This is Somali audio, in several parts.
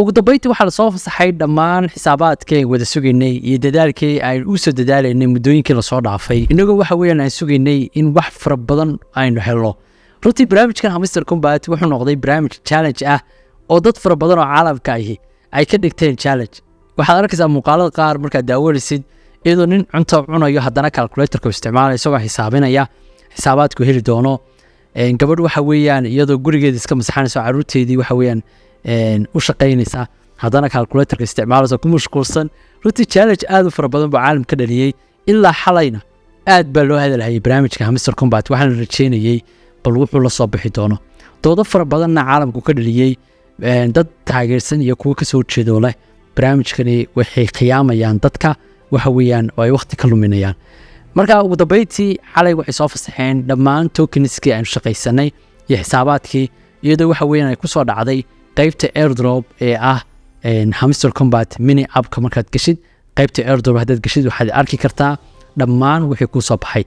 Ugu dambeyntii, waxaa lasoo fasaxay dhammaan xisaabaadkii ay wada sugaynay iyo dadaalkii aynu u soo dadaalaynay muddooyinkii lasoo dhaafay, inagoo waxa weeyaan aan sugaynay in wax fara badan aynu helno. Runtii barnaamijkan Hamster Kombat wuxuu noqday barnaamij challenge ah oo dad fara badan oo caalamka ahi ay ka dhigteen challenge. Waxaad arkaysaa muuqaalada qaar markaad daawanaysid, iyadoo nin cunto cunayo, haddana calculatorka isticmaalaya, isagoo xisaabinaya xisaabaadku heli doono. Gabadh waxa weeyaan iyadoo gurigeeda iska masaxanayso, caruurteedii waxa weeyaan u shaqaynaysa, haddana calculatorka isticmaalaysa, ku mashquulsan. Runtii challenge aad u fara badan buu caalam ka dhaliyey. Ilaa xalayna aad baa loo hadalhayay barnaamijka Hamster Kombat, waxaana rajeynayey bal wuxuu la soo bixi doono. Doodo fara badanna caalamku ka dhaliyey, dad taageersan iyo kuwo kasoo horjeedo leh barnaamijkani waxay khiyaamayaan dadka, waxa weeyaan oo ay waqti ka luminayaan. Marka ugu dambeyntii xalay waxay soo fasaxeen dhammaan tokenskii aynu shaqaysanay iyo xisaabaadkii, iyadoo waxa weeyaan ay kusoo dhacday qeybta airdrop ee ah Hamster Kombat mini appka. Markaad geshid qeybta airdrop, haddaad geshid, waxaad arki kartaa dhammaan wixii kuu soo baxay.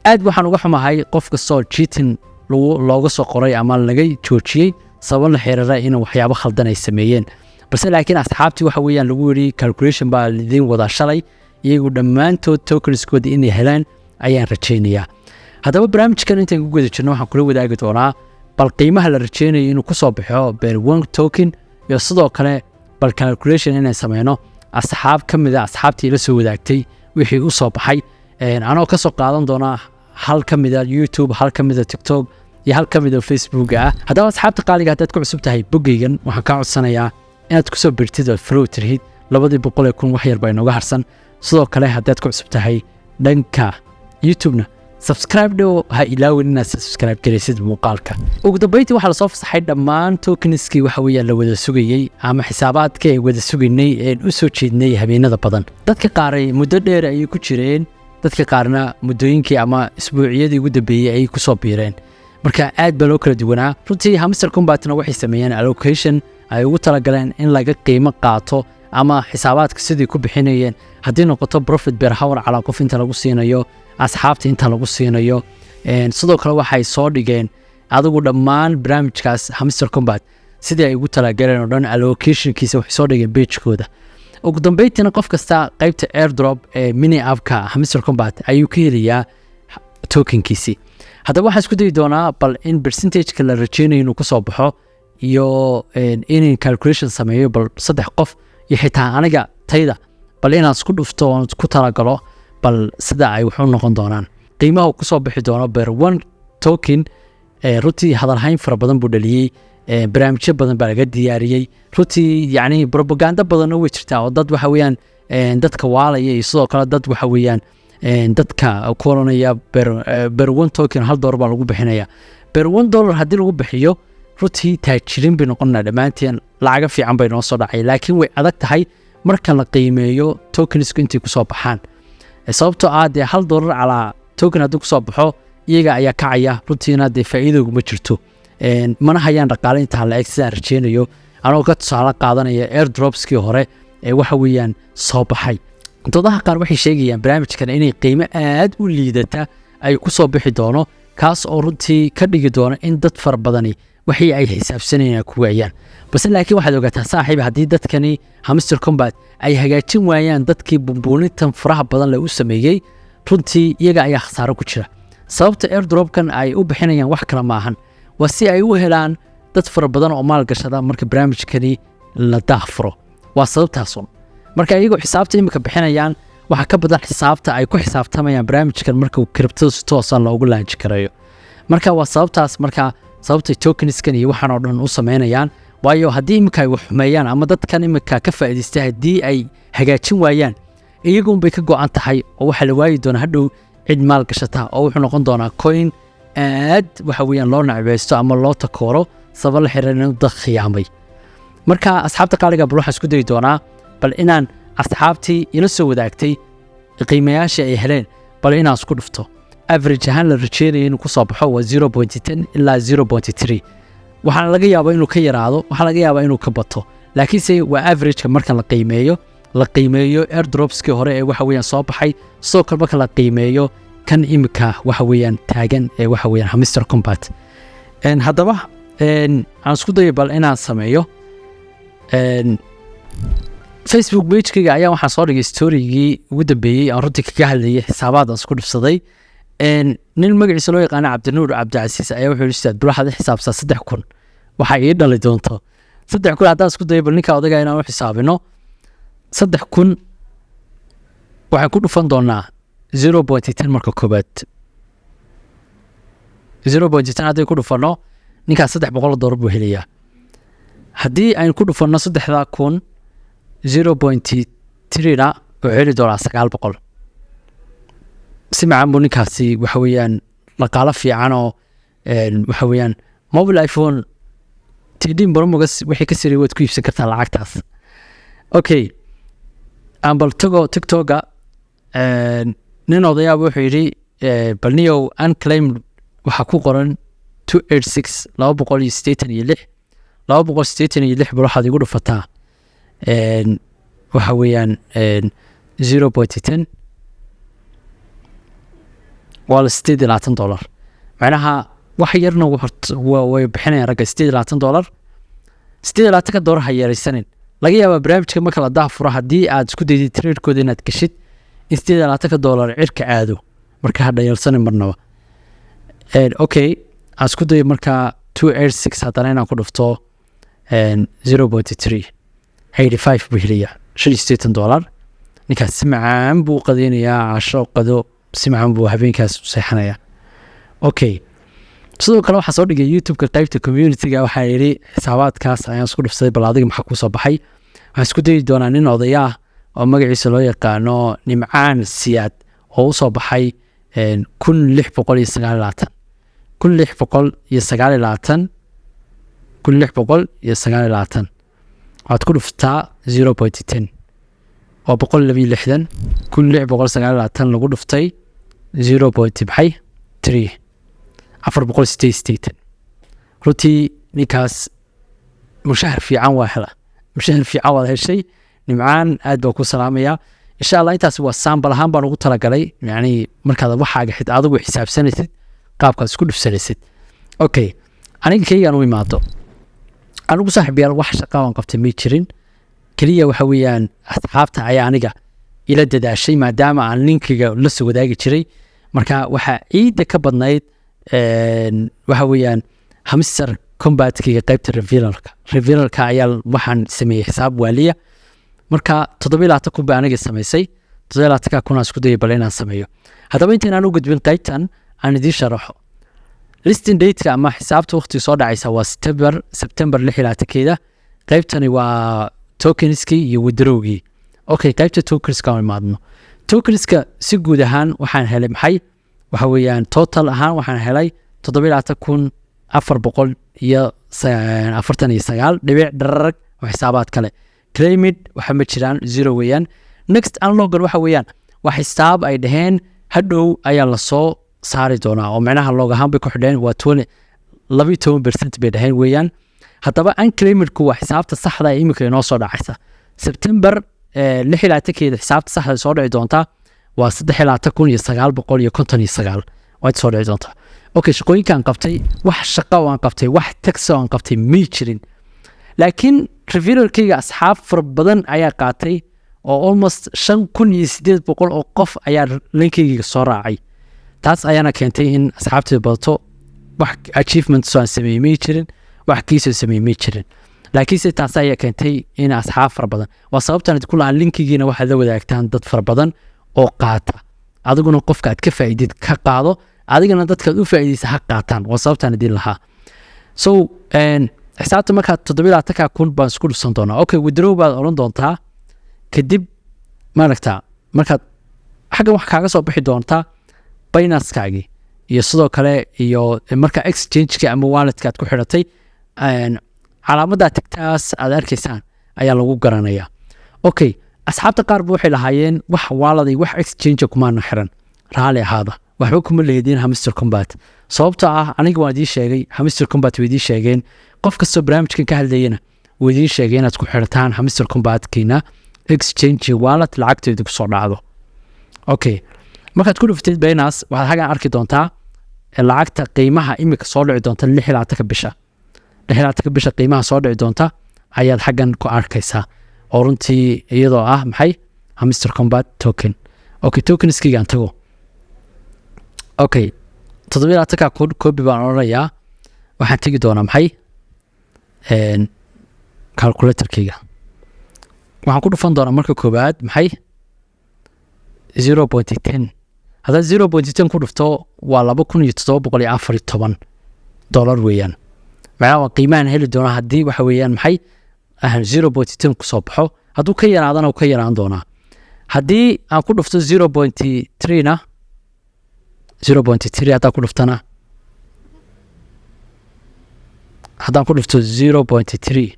Aad waxaan uga xumahay qof kastoo cheating looga soo qoray ama laga joojiyey sabab la xiriira in waxyaabo khaldan ay sameeyeen. Balse laakiin asxaabtii waxa weeyaan lagu yiri calculation baa lidiin wadaa shalay, iyagu dhammaantood tokenskooda inay helaan ayaan rajaynayaa. Haddaba barnaamijkan intaan ku guda jirno, waxaan kula wadaagi doonaa bal qiimaha la rajeynayo inuu kusoo baxo per one token, iyo sidoo kale bal calculation inaan sameyno asxaab ka mid a asxaabtii ila soo wadaagtay wixii u soo baxay, anoo ka soo qaadan doona hal ka mida YouTube, hal ka mida TikTok iyo hal ka mida Facebook ah. Haddaba asxaabta qaaliga, haddaad ku cusub tahay boggeygan, waxaan kaa codsanayaa inaad kusoo birtid oo follow tirhid. 200,000 wax yar baa inooga harsan. Sidoo kale haddaad ku cusub tahay dhanka YouTube-na, subscribe dhow, ha ilaawin inaad subscribe garaysid muuqaalka. Ugu dambeyntii waxaa lasoo fasaxay dhammaan tokenskii waxa weeyaan la wada sugayey ama xisaabaadkii ay wada sugaynay een u soo jeednay habeenada badan. Dadka qaaray muddo dheer ayay ku jireen, dadka qaarna muddooyinkii ama isbuuciyadii ugu dambeeyey ayay kusoo biireen. Marka aad baa loo kala duwanaa runtii. Hamster Kombatna waxay sameeyeen allocation ay ugu talagaleen in laga qiimo qaato ama xisaabaadka sidii ku bixinayeen, haddii noqoto profit per hour calaa qof inta lagu siinayo, asxaabta inta lagu siinayo. Sidoo kale waxay soo dhigeen adigu dhammaan barnaamijkaas Hamster Kombat sidii ay ugu talagaleen oo dhan, allocationkiisa waxay soo dhigeen pagekooda. Ugu dambeyntiina qof kasta qeybta airdrop ee mini appka Hamster Kombat ayuu ka helayaa tokenkiisii. Haddaba waxaan isku dayi doonaa bal in percentageka la rajeynayo inuu kusoo baxo iyo in calculation sameeyo bal saddex qof iyo xitaa aniga tayda, bal inaan isku dhufto oon ku talagalo bal sida ay wax u noqon doonaan, qiimaha uu kusoo bixi doono per one token. Runtii hadalhayn fara badan buu dhaliyey, barnaamijyo badan baa laga diyaariyey. Runtii yacni propaganda badanna way jirtaa oo dad waxa weeyaan dadka waalaya iyo sidoo kale dad waxa weeyaan dadka ku oranaya per one token $1 baa lagu bixinaya. Per $1 haddii lagu bixiyo, runtii taajiriin bay noqonaa dhammaanteen, lacaga fiican bay noo soo dhacay. Laakiin way adag tahay marka la qiimeeyo tokensku intay kusoo baxaan, sababtoo ah dee $1 calaa token haddii kusoo baxo, iyaga ayaa kacaya. Runtiina dee faa'iidoguma jirto, mana hayaan dhaqaale intaa la eg sidaan rajeynayo, anoo ka tusaale qaadanaya airdropskii hore ee waxa weeyaan soo baxay. Doodaha qaar waxay sheegayaan barnaamijkan inay qiimo aad u liidata ay ku soo bixi doono, kaas oo runtii ka dhigi doono in dad fara badani wixii ay xisaabsanayaan ku waayaan. Balse laakiin waxaad ogaataa, saaxiib, haddii dadkani Hamster Kombat ay hagaajin waayaan dadkii bumbuunintan faraha badan le u sameeyey, runtii iyaga ayaa khasaaro ku jira. Sababta airdropkan ay u bixinayaan wax kale maahan, waa si ay u helaan dad fara badan oo maalgashada marka barnaamijkani la daahfuro. Waa sababtaasun. Marka iyagoo xisaabta imika bixinayaan waxaa ka badan xisaabta ay ku xisaabtamayaan barnaamijkan marka cryptada si toosa loogu launch karayo. Marka waa sababtaas marka sababtay tokenskan iyo waxaan oo dhan u sameynayaan. Waayo, haddii imika ay wax xumeeyaan ama dadkan imika ka faa'iidaystay haddii ay hagaajin waayaan, iyagunbay ka go-an tahay oo waxaa la waayi doonaa hadhow cid maal gashata, oo wuxuu noqon doonaa coin aad waxa weeyaan loo nacbaysto ama loo takooro sabab la xiriira inuu dad khiyaamay. Marka asxaabta qaaliga, bal waxaan isku dayi doonaa bal inaan asxaabtii ila soo wadaagtay qiimayaasha ay heleen bal inaan isku dhufto. Average ahaan la rajeynaya inuu kusoo baxo waa 0.10 ilaa 0.3. Waxaana laga yaabaa inuu ka yaraado, waxaa laga yaabaa inuu ka bato, laakiinse waa averageka marka la qiimeeyo airdropskii hore ee waxa weeyaan soo baxay, sidoo kale marka la qiimeeyo kan imika waxa weeyaan taagan ee waxa weeyaan Hamster Kombat. Haddaba aan isku dayo bal inaan sameeyo. Facebook pagekayga ayaa waxaan soo dhigay storygii ugu dambeeyey aan runtii kaga hadlayay xisaabaad aan isku dhufsaday. Nin magaciisa loo yaqaano Cabdinuur Cabdicasiis ayaa wuxuu yidhi: "Ustaad, bal waxaad i xisaabsaa 3000 waxaa ii dhali doonto 3000." Haddaan isku dayo bal ninka odaga inaan u xisaabino, 3000 waxaan ku dhufan doonaa 0.10. Marka koobaad 0.10 haddii ku dhufano, ninkaas $300 buu helayaa. Haddii aynu ku dhufanno 3000 0.3-na, wuxuu heli doonaa 900. Si macaan buu ninkaasi, waxa weeyaan, dhaqaalo fiican oo waxa weeyaan mobile iPhone 13 Pro Max wixii ka siray waad ku iibsan kartaa lacagtaas. Okay, aan bal tago TikToka. Nin odayaaba wuxuu yidhi: "Bal niyow, unclaimed waxaa ku qoran 286, 286, 286. Bal waxaad igu dhufataa, waxa weeyaan, 0.10, waa la $28." Macnaha wax yarna way bixinayaan ragga $28. $28-ka ha yeeraysanin. Laga yaabaa barnaamijka marka la daahfuro, haddii aad isku daydid tradekooda inaad geshid, in $28 cirka aado. Marka ha dhayalsanin marnaba. Okay, aan isku dayo markaa 286 haddana inaan ku dhufto 0.3, 85 buu helayaa, $85. Ninkaas si macaan buu qadeynayaa, casho qado, si macaan buu habeenkaas u seexanayaa. Okay, sidoo kale waxaa soo dhigay YouTube-ka qaybta community-ga. Waxaa yidhi xisaabaadkaas ayaan isku dhufsaday, bal adiga maxaa kuu soo baxay? Waxaan isku dayi doonaa nin odaya ah oo magaciisa loo yaqaano Nimcaan Siyaad oo usoo baxay 1629, 1629, 1629. Waxaad ku dhuftaa 0.10 oo 162. 1629 lagu dhuftay zero point maxay three, 488. Runtii ninkaas mushahar fiican waa hela, mushahar fiican waad heshay, Nimcaan, aad baan ku salaamayaa. Insha Allah intaas waa sample ahaan baan ugu talagalay, yani markaad waxaaga adigu xisaabsanaysid, qaabkaad isku dhufsanaysid. Okay, aniga kaygaan u imaado. Anigu, saaxiibyaal, wax shaqa aan qabtay may jirin. Keliya waxa weeyaan asxaabta ayaa aniga ila dadaashay, maadaama aan linkiga la soo wadaagi jiray. Marka waxaa ciidda ka badnayd, waxa weeyaan, Hamster Kombatkiga qaybta referralka. Referralka ayaa waxaan sameeyey xisaab waaliya. Marka 27,000 baa aniga samaysay. 27-ka kun aan isku dayay bal inaan sameeyo. Haddaba intaynaan u gudbin qaybtan, aan idiin sharaxo listing dateka ama xisaabta waqtiga soo dhacaysa. Waa September 26-keeda. Qaybtani waa tokenskii iyo withdrawgii. Okay, qaybta tokenska aan imaadno. Tokenska si guud ahaan waxaan helay maxay? Waxa weeyaan, total ahaan waxaan helay 27,449 dhibic dhararag oo xisaabaad kale. Claimed waxa ma jiraan, zero weeyaan. Next unlockgan waxa weeyaan waa xisaab ay dhaheen hadhow ayaa lasoo saari doonaa, oo micnaha lock ahaan bay ku xidheen. Waa 12% bay dhaheen weeyaan. Haddaba unclaimedku waa xisaabta saxda ee iminka inoo soo dhacaysa September 26-keeda. Xisaabta saxda soo dhici doonta waa 23,959, waa inta soo dhici doontaa. Okay, shaqooyinkaan qabtay, wax shaqo oo aan qabtay, wax task oo aan qabtay may jirin, laakiin referralkayga asxaab fara badan ayaa qaatay, oo almost 5800 oo qof ayaa linkayga soo raacay. Taas ayaana keentay in asxaabteeda badato. Wax achievements oo aan sameeyey may jirin, wax kiisoo sameeyey may jirin, laakiinse taas ayaa keentay in asxaab fara badan. Waa sababtaan idinku lahaa linkigiina waxaad la wadaagtaan dad fara badan oo qaata. Adiguna qofka aad ka faa'iidid ka qaado, adigana dadkaad u faa'iidaysa ha qaataan. Waa sababtaan idin lahaa. So xisaabta markaa 27-ka kun baan isku dhufsan doonaa. Okay, withdraw baad odhan doontaa. Kadib maaragta markaad xaggan wax kaaga soo bixi doontaa Binance-kaagii iyo sidoo kale iyo marka exchange-ka ama walletka aad ku xidhatay, calaamadda tigtaas aad arkaysaan ayaa lagu garanayaa. Okay, asxaabta qaar ba waxay lahaayeen wax wallet iyo wax exchange kumaana xiran. Raali ahaada, waxba kuma leedin Hamster Kombat, sababtoo ah aniga waan idiin sheegay, Hamster Kombat way idiin sheegeen, qof kastoo barnaamijkan ka hadlayana wuu idiin sheegay inaad ku xirataan Hamster Kombatkiina exchange wallet lacagteedu kusoo dhacdo. Okay, markaad ku dhuftid Binance, waxaad xaggan arki doontaa lacagta qiimaha imika soo dhici doonta 26-ka bisha. 26-ka bisha qiimaha soo dhici doonta Ayaad xaggan ku arkaysaa oo runtii iyadoo ah maxay? Hamster Combat token. Okay, tokenskaygaan tago. Okay, 27,000 copy baan odhanayaa. Waxaan tegi doonaa maxay? Calculatorkayga waxaan ku dhufan doonaa marka koowaad maxay? 0.10. Haddaan 0.10 ku dhufto, waa $2,714 weeyaan. Macnaha waa qiimahan heli doonaa haddii waxa weeyaan maxay 0.10 kusoo baxo. Hadduu ka yaraadana, uu ka yaraan doonaa. Haddii aan ku dhufto 0.3 na, 0.3 haddaan ku dhuftana, haddaan ku dhufto 0.3,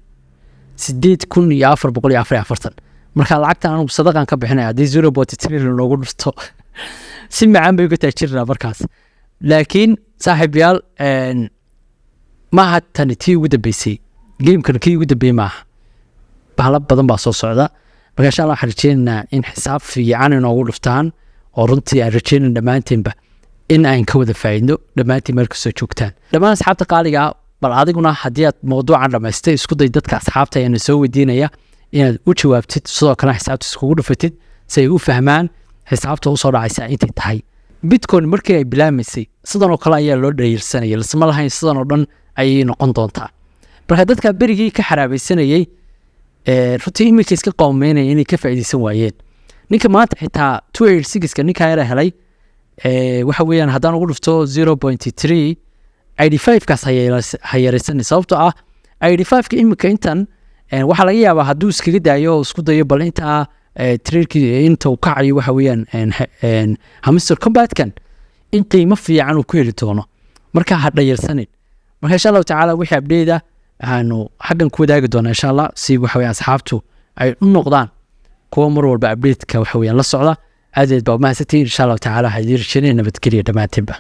8,444. Marka lacagtan anugu sadaqan ka bixinaya. Haddii 0.3 lanoogu dhufto, si macaan bay uga taajirnaa markaas. Laakiin saaxiibayaal, maaha tani tii ugu dambeysay. Gamekan kii ugu dambeeyey maaha, bahalo badan baa soo socda. Marka insha Allah waxaan rajeynaynaa in xisaab fiican inoogu dhuftaan, oo runtii aan rajeynayna dhammaanteenba in aan ka wada faa'iidno dhammaantiin meel kastoo joogtaan. Dhammaan asxaabta qaaliga ah, bal adiguna haddii aad mawduucan dhamaystay, isku day dadka asxaabta ayaana soo weydiinaya inaad u jawaabtid, sidoo kalena xisaabta iskugu dhufatid si ay u fahmaan xisaabta usoo dhacaysa intay tahay. Bitcoin markii ay bilaamaysay, sidan oo kale ayaa loo dhayirsanayay, lasma lahayn sidan oo dhan ayay noqon doontaa. Marka dadka berigii ka xaraabaysanayey, runtii iminka iska qoomeynaya inay ka faa'iidaysan waayeen. Ninka maanta xitaa 286ka ninkaa yara helay, waxa weeyaan haddaan ugu dhufto 0.3, 85kaas ha yaraysanin, sababtoo ah 85ka iminka intan waxaa laga yaabaa hadduu iskaga daayo oo isku dayo bal intaa tradekii inta uu kacayo, waxa weeyaan Hamster Combatkan in qiimo fiican uu ku heli doono. Marka ha dhayarsanin. Marka insha Allahu tacaala wixii update ah waxaanu xaggan ku wadaagi doonaa insha Allah, si waxa weeye asxaabtu ay u noqdaan kuwa mar walba update-ka waxa weeyaan la socda. Aad baa umahadsantihiin. Insha Allahu tacaala waxaa idiin rajeynaya nabadgelya dhammaantiinba.